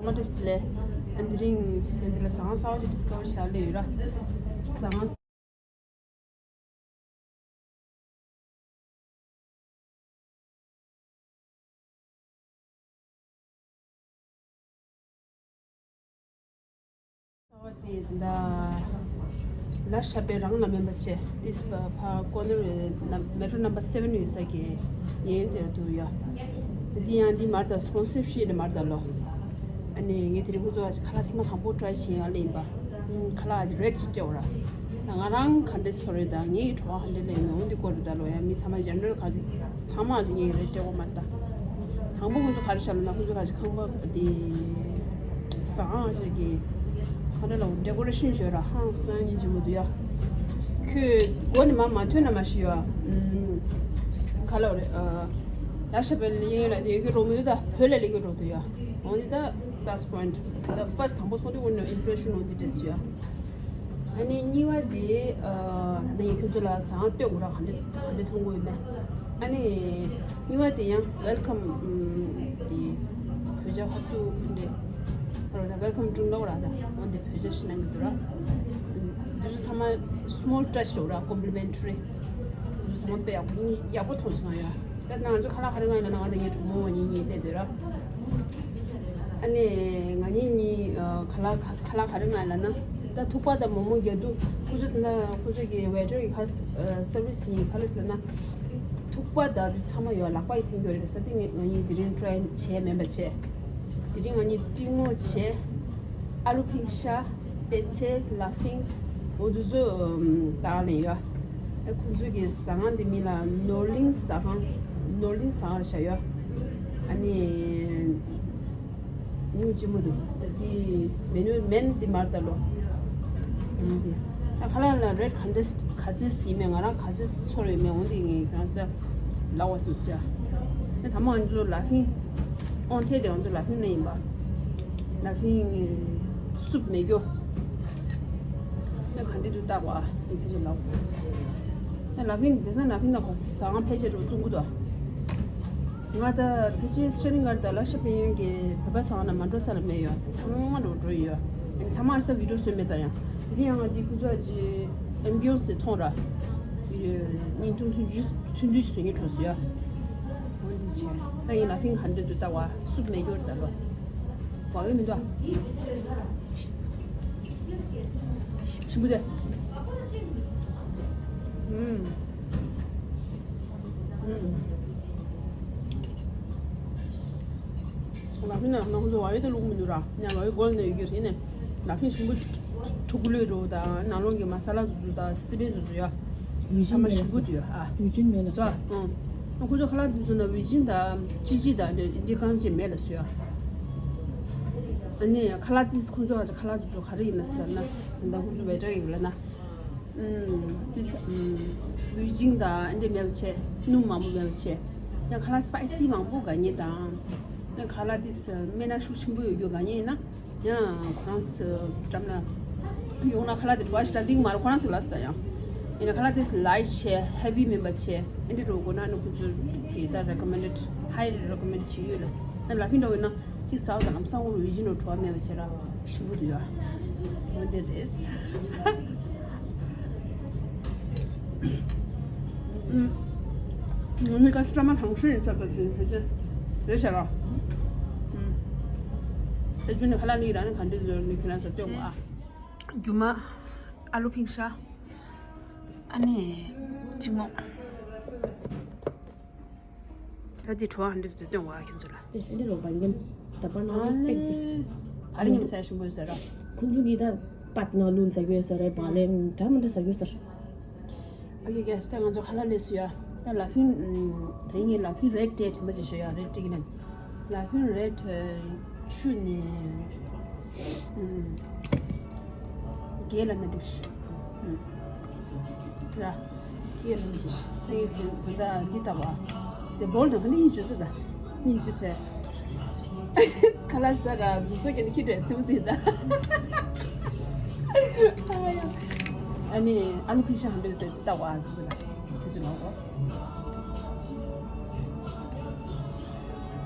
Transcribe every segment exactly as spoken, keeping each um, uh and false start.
ཚང་མ་བཀྲ་ཤིས་བདེ་ལེགས། ཨ་འདི་རིང་ཨ་འདི་ལ་ཟ་ཁང་གསར་པ་ཅིག་ཌིསི་ཁ་བར་བྱ་ལེ་ཡོད་ར། ཟ་ཁང་གསར་པ་དེ་ད་ལ་ཤ་པེ་རང་ལ་མེམ་བར་བྱས་ཏིས་པ་ཕ་ཀོ་ནར་མེ་ཊོ་ནམ་བར་སེ་བེན་ཡོད་ས་གི་ཡན་དེར་འདུག་ཡ། འདི་ཡང་འདི་མར་ད་སི་པོན་སར་ཤིབ་ནས་མར་ད་ལོ། ཨ་ནི་ངས་དེ་རིང་ཁོང་ཚོ་ཁ་ལག་ཐེངས་མ་དང་པོ་ཊ་རའི་བྱེད་ཡ་ལེ་ཡིན་པ། ཁ་ལག་ཨ་ཅིག་རེད་ཅིག་སྤྲད་འོ་ར། ང་རང་ག་འདྲས་ཚོར་ཡོད་ད་ངའི་བྲོ་བ་ག་འདྲས་ལེ་ཡིན་འོ་འདི་སྐོར་རེད་ད་ལོ། ཡང་མི་ཚང་མ་ཇེ་ནེ་རལ་ག་ཚོད་ཚང་མ་ཨ་ཅིག་ངའི་རེད་སྤྲད་འོ་མ་ད། དང་པོ་ཁོང་ཚོ་ག་རེ་བྱ་ལ་ན་ཁོང་ཚོ་ག་ཅིག་ཁང་པ་འདི་ཟ་ཁང་ཨ་ཅིག་གི་ག་འདྲས་ལ་འོ་ཌེ་ཀོ་རེ་ཤན་བྱོས་ར་ཧང་སང་ཉིན་ཅིག་མོ་འདུག་ཡ། ཁྱོད་སྒོ་ནས་མ་མ་ཐོན་ན་མ་ཤི་ཡ། ཁ་ལོ་རེད། ལ་ཤ་པེ་ལ་ཡིན་ལ་ཡོད་ཀྱི་རོ་མི་འདུག་ད་བོད་ལ་ལེགས་ཀྱི་རོ་འདུག་ཡ། འོ་འདི་ད་plus point། ད་first དང་པོ་མཐོང་དུས་ཀུན་ནས་ཨིམ་པི་རེ་ཤན་འོ་འདི་འདྲས་ཡོད། ཨ་ནི་གཉིས་པ་དེ་ཨ་ནི་ཁྱོད་ཚོ་ལ་ཟ་ཁང་སྟོན་དགོས་ར་ག་འདྲ་ག་འདྲ་མཐོང་དགོས་ཡོད་མེད། ཨ་ནི་གཉིས་པ་དེ་ཡང་welcome དེ་བོད་ཇ་ཧ་ཏུ་འདྲས་ར་ད་welcome drink ལོག་ར་ད་འོ་འདི་བོད་ཇ་ཤི་ན་གི་འདུག་ར། འདི་ཚོ་ཚང་མ་small touch འདྲ་ར་complimentary། འདི་ཚོ་ཚང་མ་དཔེ་ཡག་པོ་ཡག་པོ་མཐོང་སོང་ཡ། ད་ང་ཚོ་ཁ་ལག་ག་རེ་མངགས་ཡིན་ན་ང་དང་ངའི་གྲོགས་མོ་གཉིས་གཉིས་སླེབས་སྡོད་ར། ཨ་ནི་ང་གཉིས་གཉིས་ཨ་ཁ་ལག་ཁ་ལག་ག་རེ་མངགས་ལབ་ན། ད་ཐུག་པ་དང་མོག་མོག་རྒྱ་སྡུག་ཁོ་ཚོ་ད་ཁོ་ཚོ་གི་ཝེ་ཊར་གི་ཁ་ཨ་སར་བི་སི་ཡིན་ག་རེ་ཟེར་ན། ཐུག་པ་དང་དེ་ཚང་མ་ཡོད། ལག་པ་ཡི་འཐེན་རྒྱུ་རེད་ས་དེ་ངས་ང་གཉིས་དེ་རིང་ཊ་རའི་བྱས་མེད་པ་བྱས། དེ་རིང་ང་གཉིས་ཏྲིང་མོ་བྱས། ཨ་ལུ་ཕིང་ཤ། པད་ཚལ། ལ་ཕིང་། འོ་དེ་ཚོ་ཨམ་ད་ལེན་ཡོད། ཨ་ཁོང་ཚོའི་གི་ཟ་ཁང་དེ་མིང་ལ་ནོར་གླིང་ཟ་ཁང་། ནོར་གླིང་ཟ་ཁང་རེད་བཞག་ཡོད། ཨ་ནི་མིང་ཅི་མོ་འདུག་དེ་མེ་ནུ་མེན་དེ་མར་ད་ལོ། ཨམ་དེ་ཨ་ཁ་ལག་ལ་རེད་ག་འདྲས་ག་ཚད་ཟིན་མེད། ང་རང་ག་ཚད་ཚོར་ཡོད་མེད་འོ་དེ་ངས་ཁྱེད་རང་ཚོ་ལབ་པ་སོང་ཟེར། ཨ་ད་མ་ང་ཚོ་ལ་ཕིང་ཨོན་ཐེ་དེ་ང་ཚོ་ལ་ཕིང་ནས་ཡིན་པ། ལ་ཕིང་སུབ་མེད་རྒྱུ། ཨ་ག་འདྲ་འདུག་ལྟ་བ་ཡིན་ཁྱེད་ཚོ་ལབ། ཨ་ལ་ཕིང་དེ་སང་ལ་ཕིང་ན་གོ་ས་ཟ་ཁང་ཕལ་ཆེར་འགྲོ་བཙུགས་གི་འདུག་ང་ད་ཕལ་ཆེར་སི་ཊ་ལིང་གར་ད་ལ་ཤ་པེ་ཡོན་གྱི་བོད་པ་ཟ་ཁང་ན་མ་འགྲོ་ས་ལ་མེད་ཡོད། ཚང་མ་འགྲོ་འགྲོ་ཡོད། ཨ་ནི་ཚང་མ་ཨ་ཤ་ད་བི་ཌི་ཡོ་བཟོས་མེད་ད་ཡང་དེ་དེ་ཡང་ང་འདི་ཁོ་ཚོ་ཨ་ཅི་ཨེམ་བི་ཡོན་སི་མཐོང་ར། བརྙན་ཐུང་ཐུང་ཐུང་ཐུང་ཞིག་བཟོ་སྙིང་བྲོ་སོང་ཡ། འོ་འདི་བྱས། ད་ཡིན་ལ་ཕིང་ག་འདྲ་འདུག་ལྟ་བ་སུབ་མེད་རྒྱུར་ད་ལོ། བ་འོས་མི་འདུག་ཞིམ་པོ་དེ། ཨུམ། ཨུམ། ལ་ཕིང་ན་ང་ཚོ་བ་འོས་དེ་ལུག་མི་འདུག་ར། ཡང་བ་འོས་སྒོ་ནས་ཡོད་རྒྱུ་རེད་ནས། ལ་ཕིང་ཞིམ་པོ་ཐུག་ལོས་འགྲོ་དང་ནང་ལོགས་ཀྱི་མ་ས་ལ་དེ་ཚོ་དང་སི་པན་དེ་ཚོ་ཡ། ཡུལ་ཚང་མ་ཞིམ་པོ་འདུག་ཡ། ཨ། ཡུལ་ཅན་མེད་ལ་སོ། ཨ་ཁོ་ཚོ་ཁ་ལག་དེ་ཚོ་ན་ཝི་ཅིན་དང་ཅི་ཅི་དང་འདི་འདི་གང་ཅི་མེད་ལ་སོ་ཡ། ཨ་ནི་ཁ་ལག་དེ་ཁོ་ཚོ་ཁ་ལག་དེ་ཚོ་ག་རེ་ཡིན་ན་ཟེར་ན། ད་ཁོ་ཚོ་ཝེ་ཊར་ཡིན་ལ་ན། ཨུམ། དེ་ས་ཨུམ། ཝི་ཅིན་དང་འདི་མེད་པ་བྱས། སྣུམ་མང་པོ་མེད་པ་བྱས། ཡང་ཁ་ལག་སི་པའི་སི་མང་པོ་དགའ་ཉེ་དང་། ཡང་ཁ་ལག་དེ་ས་སྨན་སྣ་ཤུགས་ཆེན་པོ་ཡོད་རྒྱུ་དགའ་ཉེ་ཡིན་ན། ཡང་ཁོ་རང་ཚོ་འགྲམ་ལ་ཡོང་ན་ཁ་ལག་དེ་བྲོ་བ་ཞིག་ལ་ལིང་མ་རེད། ཁོ་རང་ཚོ་ལ་སི་ད་ཡང་ཡིན་ན་ཁ་ལག་དེ་ལའིཊ་བྱས་ཧེ་བི་མིན་པ་བྱས་ཨེ་འདྲ་འགྲོ་དགོས་ན་ནི་ཁོ་ཚོ་གི་ད་རེ་ཀོ་མེན་ཌེ་ཌི་ཧའི་རེ་ཀོ་མེན་ཌི་བྱེད་ཡོད་ལ་སི། ད་ལ་ཕིང་འགྲོ་ཡོད་ན་གཅིག་ཟ་བ་དང་ལམ་སང་འོ་རུ་ཡིད་བཞིན་འགྲོ་བྲོ་བ་མེད་པ་བྱས་ར་ཞིམ་པོ་འདུག་ཡ། འོ་འདི་རེད། ངོ་ནི་ཀ་སི་ཊ་མར་དང་ཤོས་ཡིན་ས་ད་ཅི་ཕལ་ཆེར་རེད་ཤག་ར། ད་རྒྱུ་ནི་ཁ་ལག་ལི་ར་ནི་ག་འདྲ་ལོ་ནི་ཁྱེད་རང་ས་སྟོན་གོ་ཨ། རྒྱུ་མ། ཨ་ལུ་ཕིང་ཤ། ཨ་ནི། ཅི་མོ། ད་འདི་བྲོ་བ་འདི་འདི་སྟོན་བ་ཁྱོད་ཚོ་ལ། དེ་འདི་རོ་བ་ཉམས་ད་པ་ན་ཨ་ནི་པེག་ཅིག་ཨ་རི་ཉམས་ས་ཞིམ་པོ་ཟེར་ར། ཁོང་ཚོ་གིས་ད་པད་ན་ལུན་ཟ་གི་ཡོད་ཟེར་ར། བ་ལན་འདྲ་མི་འདྲ་ཟ་གི་ཡོད་ཟེར། ཨ་ཀེ་ཀེ་སྟེ་ང་ཚོ་ཁ་ལག་ལས་སུ་ཡ། ད་ལ་ཕིན་ད་ཡིན་ངས་ལ་ཕིན་རེད་ཏེ་དྲན་པ་ཅིག་ཤོད་ཡ་རེད་ཏེ་གི་ནས། ལ་ཕིན་རེད་ཆུ་ནས། ཨུམ། རྒྱལ་ལ་ན་འགྲིག་ཤི། ཨུམ། ར། རྒྱལ་ལ་ན་འགྲིག་ཤི། སེང་གེ་དེ་ད་འདི་ལྟ་བ། དེ་བོལ་དང་ཧ་ནི་ཡིན་ཞུ་དུ་ད། ནི་ཞུ་ཚེ། ཁ་ལ་ས་ར་དུ་སོ་ཀྱི་ནི་ཁྱི་དྲེད་ཚེ་མོ་ཚེ་ད། ཨ་ནི་ཨ་ལུ་ཕི་ཤ་ཧ་འདྲེ་དེ་ལྟ་བ་དུ་སོ་ལ། དུ་སོ་ལ་གོ།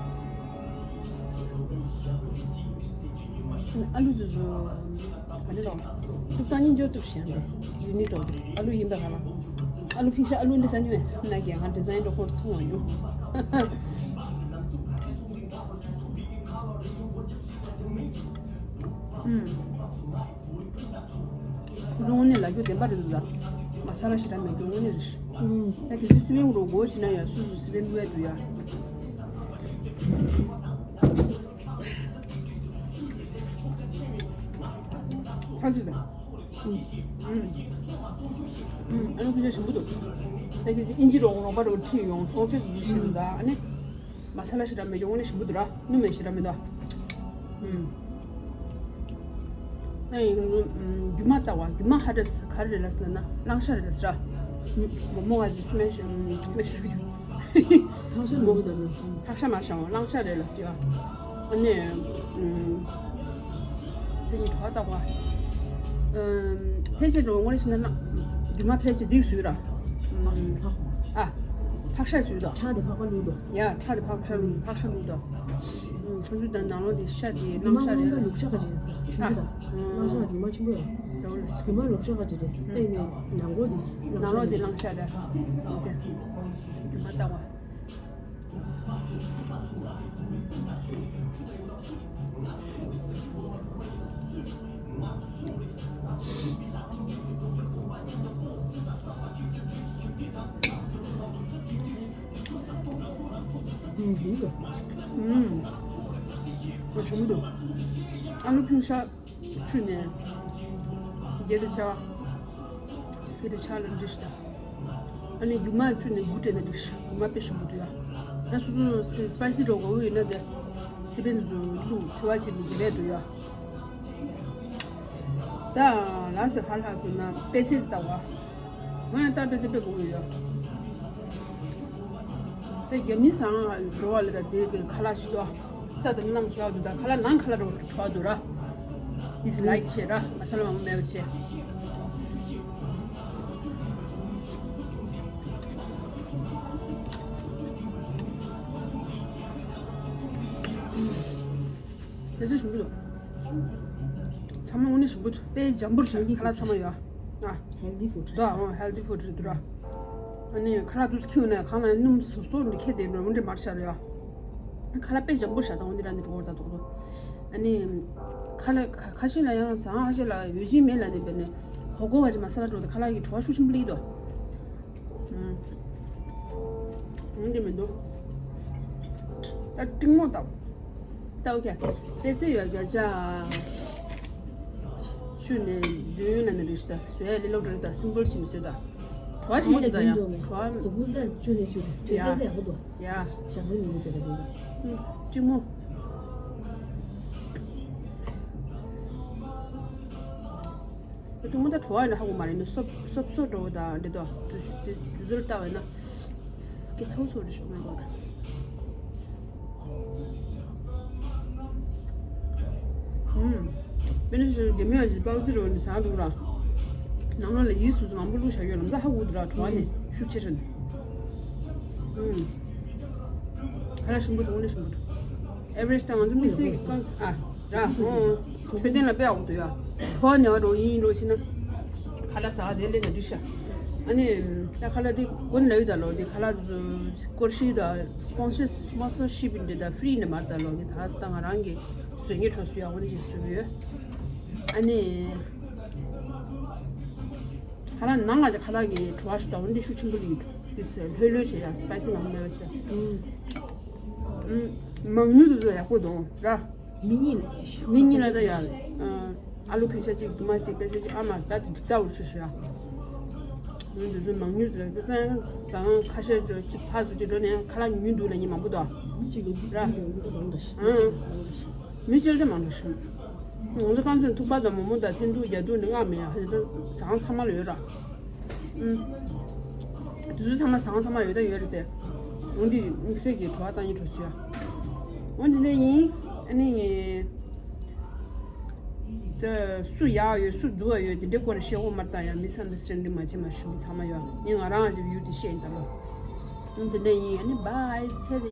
ཨ་ལུ་ཚོ་ཚོ་ག་ནས་རོགས་ཐུབ་ཐང་གཉིས་འཇོག་ཐུབ་ཤེས་འདི་ཡུལ་ནི་རོགས་ཨ་ལུ་ཡིན་པ་ག་ལ་ཨ་ལུ་ཕིང་ཤ་ཨ་ལུ་འདི་ས་ཉོས་ན་གས་ང་ཌི་ཛའིན་འགྲོ་ཁོར་ཐུང་བ་ཉོ། ཁོ་ཚོ་དངོས་གནས་ལ་རྒྱུ་བདེན་པ་རེད་འདུག་ད། མ་ས་ལ་ཞེ་དྲག་མེད་རྒྱུ་དངོས་གནས་རེད། ད་གལ་སྲིད་སི་པན་རོ་སྒོ་ཕྱེ་ན་ཡང་སུ་སུ་སི་པན་བླུགས་ཡ་འདུག་ཡ། ཧ་སི་ཟ། ཨ་ནི་ཁུ་ཆ་ཞིམ་པོ་འདུག་ད་གལ་སྲིད་ཨིན་ཇི་རོ་རོགས་པ་རོ་ཁྲིད་ཡོང་ཧྥོང་སེ་འདུག་ཞེས་འདུག་ད་ཨ་ནི། མ་ས་ལ་ཞེ་དྲག་མེད་ཀྱང་དངོས་གནས་ཞིམ་པོ་འདུག་ར། སྣུམ་མེད་ཞེ་དྲག་མི་འདུག་ཨུམ། ཨེ་ཡིན་རུང་ཨུམ་རྒྱུ་མ་ལྟ་བ་རྒྱུ་མ་ཧ་འདྲ་ག་རེ་རེད་ལ་ཟེར་ན་གླང་ཤ་རེད་ལ་ཟེར་ར། མོ་མོ་ག་ཅིག་སི་མེ་ཤི་ཨུམ་སི་མེ་ཤི་ལ་གི་ཧ་ཤ་མི་འདུག་ད་ནི། ཧ་ཤ་མ་ཤ་འོ་གླང་ཤ་རེད་ལ་ཟེར་ཡ། ཨ་ནི་ཨུམ། དེ་ནི་གྲོགས་ལྟ་བ། ཨུམ། ཕལ་ཆེར་འགྲོ་དངོས་གནས་ཤེས་ན་རྒྱུ་མ་ཕལ་ཆེར་འདི་བཟོས་ར། ཨ། ཕག་ཤ་བཟོས་དོ། ཁྲག་དེ་ཕག་པ་བླུགས་དོ། ཡ་ཁྲག་དེ་ཕག་ཤ་བླུགས་ཕག་ཤ་བླུགས་དོ། ཁོ་ཚོ་དང་ནང་ལོགས་དེ་ཤ་དེ་རྒྱུ་མ་གླང་ཤ་རེད་ལ། ལུག་ཤ་ག་ཅིག་ཡིན་ས་ཆུང་ཆུང་དང་། གླང་ཤ་རྒྱུ་མ་ཆེན་པོ་ཡ། འདྲ་བོ་ལ་ཟེར། རྒྱུ་མ་ལུག་ཤ་ག་ཅིག་རེད་ལྟ་ཡིན་ནང་ལོགས་དེ་ནང་ལོགས་དེ་གླང་ཤ་རེད། འོ་དེ། རྒྱུ་མ་ལྟ་བ། ཨུམ། ཨ་ཞིམ་པོ་འདུག་ཨ་ལུ་ཕིང་ཤ། ཆུ་ནས་རྒྱལ་དུ་ཆ་བ། དེ་དུ་ཆ་ལ་འདྲི་ཤི་ད། ཨ་ནི་རྒྱུ་མ་ཆུ་ནས་དགུ་སྤྲད་ན་འདྲི་ཤི་རྒྱུ་མ་དཔེ་ཞིམ་པོ་འདུག་ཡ། ད་སོ་སོ་སི་སི་པའི་སི་འགྲོ་དགོས་ཡོད་ན་དེ་སི་པན་དུ་བླུགས་ཐུ་བ་བྱེད་ནི་དེ་རེད་འདུག་ཡ། ད་ལ་སི་ཧ་ལ་སི་ན་པེ་སི་ལྟ་བ། ང་ཡང་ད་པེ་སི་དཔེ་དགོས་ཡོད་ཡ། དེ་རྒྱ་མི་ཟངས་འགྲོ་བ་ལ་ད་དེ་གི་ཁ་ལག་ཞིག་ཏུ། ས་དང་གནམ་ཁྱེར་བ་འདུག་ད་ཁ་ལག་ནང་ཁ་ལག་རོ་བྲོ་བ་འདུག་ར། ཨིས་ལའིག་བྱེད་ར་མ་ས་ལ་མང་པོ་མེད་པ་བྱེད། དེ་ཚོ་ཞིམ་པོ་འདུག་ཚང་མ་དངོས་གནས་ཞིམ་པོ་འདུག་དཔེ་འཇམ་པོར་བྱས་ཁ་ལག་ཚང་མ་ཡོད་ཨ། Healthy food། ད་ཨོ་healthy food་རེད་འདུག་ར། ཨ་ནི་ཁ་ལག་དུས་ཁྱེར་ནས་གང་ལ་སྣུམ་སོ་སོ་འདི་ཁྱེར་དེ་འོན་ཏེ་མར་ཤར་ཡོད། ཁ་ལག་དཔེ་འཇམ་པོ་བཞག་དང་འོན་ཏེ་ར་ནི་འགྲོ་བར་ད་དོག་དོག་ཨ་ནི། ཁ་ལག་ཁ་ཁ་ཤས་ལ་ཡང་ཟངས་ཁ་ཤས་ལ་ཡོད་ཅིང་མེད་ལ་ནི་བས་ནས་ཧོ་གོ་བ་ཅི་མ་ས་ལ་འགྲོ་དེ་ཁ་ལག་གི་བྲོ་བ་ཤུགས་ཆེན་པོ་སླེབས་དོ། ཨུམ། འོན་ཏེ་མི་འདུག་ད་ཏིང་མོ་ལྟ། ལྟ་བུ་ཁྱ། པེ་ཙེ་ཡོད་རྒྱ་ཆ། ཆུ་ནས་འདུན་ལ་ནི་རིས་ད་བཟོས་ལི་ལོ་འགྲོ་ད་སིམ་པལ་ཆིམ་བཟོས་ད། བྲོ་བ་ཆིམ་བཟོས་ད་ཡང་བྲོ་བ། གཟུགས་པོ་ད་ཆུ་ནས་ཆུ་རེད་ཡ། ཡ། ཞག་ཚི་མི་འདུག་དེ་ལ་དེ་ལ། ཅི་མོ། ཅི་མོ་ད་བྲོ་བ་ཡིན་ན་ཧ་གོ་མ་རེད་ནི་སོབ་སོབ་སོབ་འགྲོ་བ་དང་འདི་དོ་དུ་དུ་དུ་ཟུར་ལྟ་བས་ན་ཀི་ཚོ་ཚོ་རེ་ཤོག་མེད་གོ། ཨུམ། མི་ནི་ཞིག་རྒྱ་མི་ཡང་ཞིག་པའོ་ཙི་རོ་ནི་ཟ་འདུག་ར། ནང་ལོགས་ལ་ཡིས་སུ་སུ་མང་པོ་བླུགས་བཞག་ཡོད་ལམ་ས་ཧ་གོ་འདུག་ར་བྲོ་བ་ནི་ཤུགས་ཆེ་རེད། ཨུམ། ཁ་ལག་ཞིམ་པོ་འདུག་དངོས་གནས་ཞིམ་པོ་འདུག་ཨེ་ཝ་རེ་སི་ད་ང་ཚོ་དམིགས་བསལ་གྱི་རྐང་ཨ་ར་ཧོ། མཆོད་རྟེན་ལ་དཔེ་ཡག་པོ་འདུག་ཡ། ཕོ་ནེ་བ་རོ་ཡིན་རོ་ཞེ་ན། ཁ་ལག་ཟ་ག་དེ་ལས་ན་འདི་ཤ། ཨ་ནི་ད་ཁ་ལག་དེ་དགོན་ལ་ཡོད་ད་ལོ་དེ་ཁ་ལག་དེ་ཚོ་སྐོར་ཞིག་ད་སི་པོན་སར་སི་པོན་སར་ཤིབ་ཡིན་དེ་ད་ཧྥི་རི་ནས་མར་ད་ལོ་གི་ད་ས་ད་ང་རང་གི་བཟོས་ངེས་འཕྲོ་སུ་ཡག་པོ་ནི་ཞིག་བཟོས་ཡོད། ཨ་ནི། ཁ་ལག་ནང་ལ་ཅིག་ཁ་ལག་གི་བྲོ་བ་ཞིག་དང་འདི་ཤུགས་ཆེན་པོ་ཡོད། འདི་ལྷོད་ལྷོད་བྱེད་ཡ་སི་པའི་སི་མང་པོ་མེད་པ་བྱེད། ཨུམ། མང་ཉུང་དུ་བཟོ་ཡག་པོ་འདུག་ར། མི་གཉིས་ལ་མི་གཉིས་ལ་ད་ཡ། ཨ་ལུ་ཕིང་ཤ་གཅིག་རྒྱུ་མ་གཅིག་པེ་ཙེ་གཅིག་ཨ་མ་ད་དེ་འགྲིག་ལྟ་བུ་ཞུ་ཞུ་ཡ། ང་འདི་ཚོ་མང་ཉུང་བཟོ་ཡ་དེ་ས་ཡང་ཟ་ཁང་ཁ་ཤས་ཚོ་གཅིག་ཕར་ཚུར་གཅིག་འགྲོ་ནས་ཁ་ལག་ཉུང་ཉུང་འདུག་ལ་ཉིན་མང་པོ་འདུག་ར། མི་གཅིག་ལ་མང་དྲགས་ཤི། མི་སྤྱིར་དུ་མང་དྲགས་ཤི། ང་ཚོ་རྐང་ཚོད་ཐུག་པ་དང་མོག་མོག་དང་ཐེན་ཐུག་རྒྱ་ཐུག་ནི་ལྔ་མེད་ཡ། ཧ་ཅང་ཟངས་ཚང་མ་ལ་ཡོད་ར། ཨུམ། དེ་ཚོ་ཚང་མ་ཟངས་ཚང་མ་ལ་ཡོད་ད་ཡོད་རེད་དེ། འོན་ཏེ་དམིགས་བསལ་གྱི་བྲོ་བ་བཏང་ཡིན་བྲོ་སུ་ཡ། འོན་ཏེ་འདི་ཡིན། ཨ་ནི་ངས། ད་སུ་ཡག་ཡོད་སུ་སྡུག་ཡ་ཡོད་དེ་འདྲའི་སྐོར་ལ་བཤད་འོ་མར་བཏང་ཡ་མི་སན་ཌར་སི་ཊན་ཌིང་མ་བྱེད་མ་ཤི་མི་ཚང་མ་ཡོད། ངས་ང་རང་ཨ་ཅེ་ཡུལ་དེ་བཤད་ཡིན་ད་ལོ། འོན་ཏེ་འདི་ཡིན། ཨ་ནི་བྷའི་ཚེ་རིང་།